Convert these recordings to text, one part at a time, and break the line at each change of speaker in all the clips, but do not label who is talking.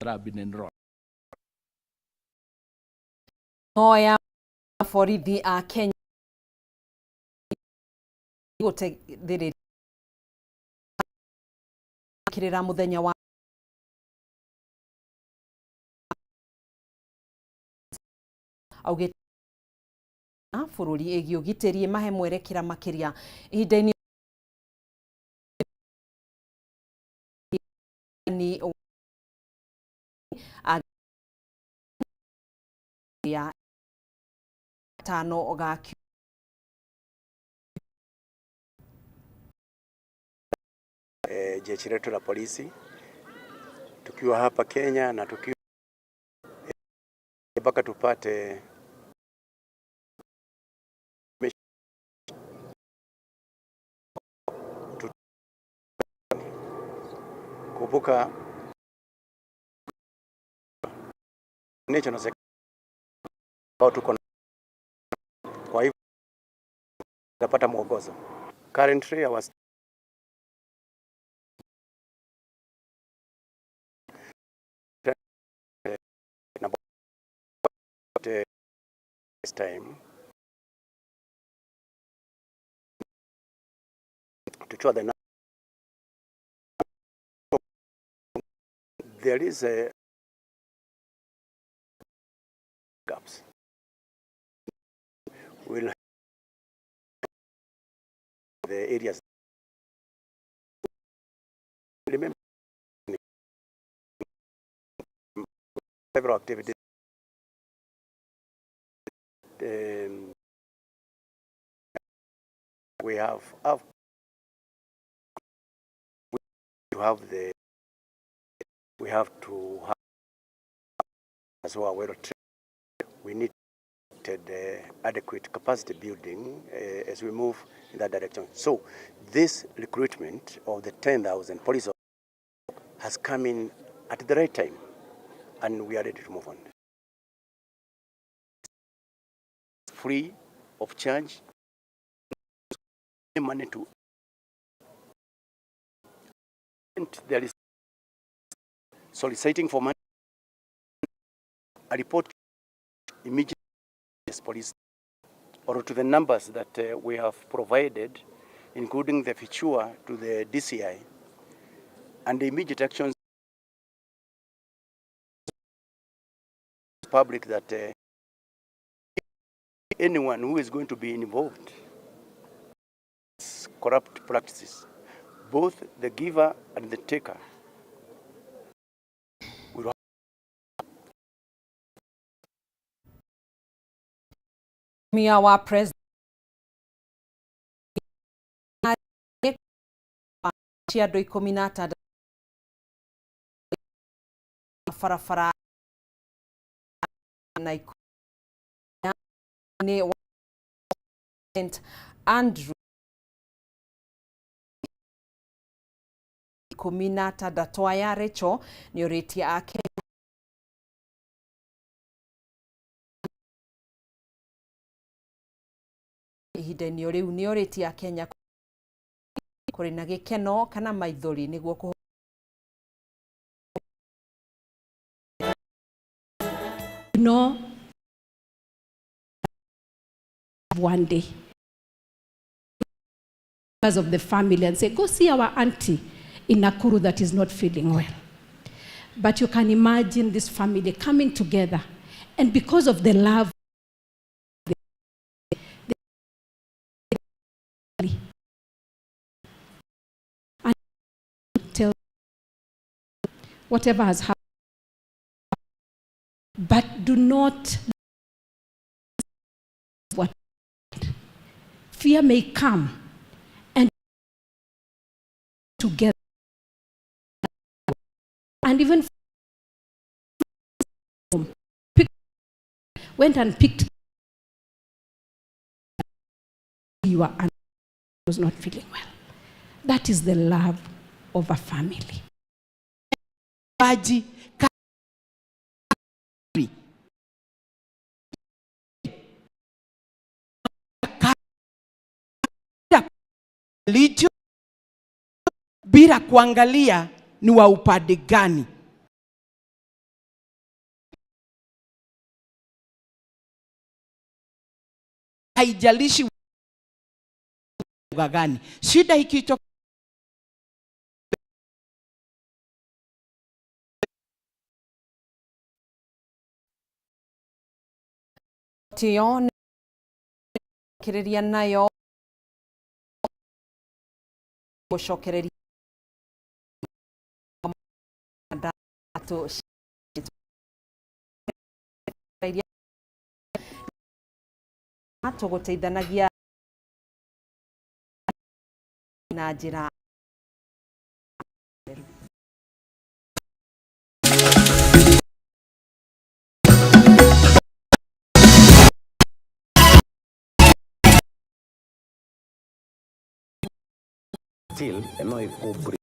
Have been enrolled.
Ya borithi a Kenya gũteithĩrĩria kirira muthenya wa augĩte bũrũri ĩgiĩ ũgitĩri ĩmahe mwerekera makĩria ihinda-inĩ ya tano ga.
Jeshi letu la polisi tukiwa hapa Kenya na tukiwa mpaka tupate kumbuka national tuko, kwa hivyo tutapata mwongozo. Currently our time to show the there is a gaps will the areas. Remember several activities we have, we have the we have to have as well well trained. We need the adequate capacity building as we move in that direction. So this recruitment of the 10,000 police has come in at the right time, and we are ready to move on. Free of charge, money to, and there is soliciting for money, a report immediately to police or to the numbers that we have provided, including the feature to the DCI, and the immediate actions public that anyone who is going to be involved corrupt practices, both the giver and the taker, will.
Wa president cia andũ 16 barabara na nĩ Andrew 16 aya Rachel nĩ orĩtie ake ihinda-inĩ o rĩu nĩ orĩtie Akenya kũrĩ na gĩkeno kana maithori nĩguo
One day of the family and say, "Go see our auntie in Nakuru that is not feeling well." But you can imagine this family coming together, and because of the love, and tell whatever has happened, but do not what fear may come and together and even went and picked your aunt was not feeling well. That is the love of a family.
Maji licho bila kuangalia ni wa upande gani. Haijalishi lugha gani. Shida ikitoka
Tiyo kiriria nayo gucokereria tuguteithanagia na njira.
Still no ikubri.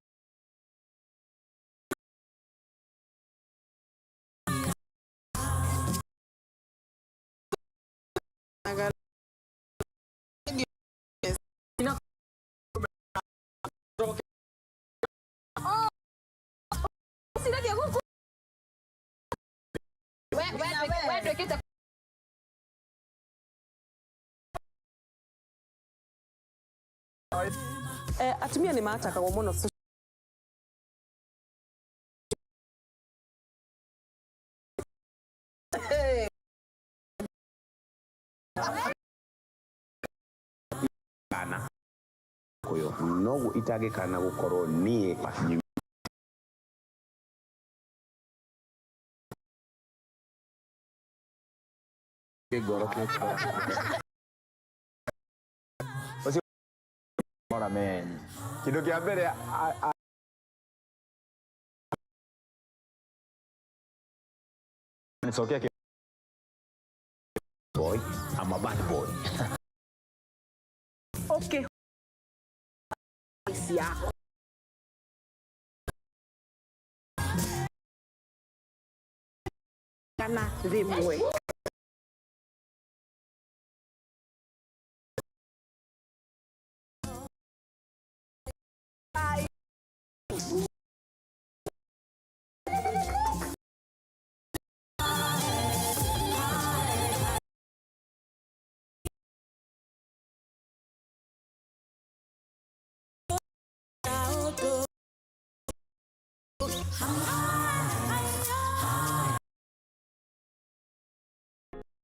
Atumia nä matakagwo må no.
Kana kuyo noguo itangĩkana gũkorwo niĩ. Ora men kindu kia mbere nicokia boy, I'm a bad boy.
Okay. Kana rĩmwe.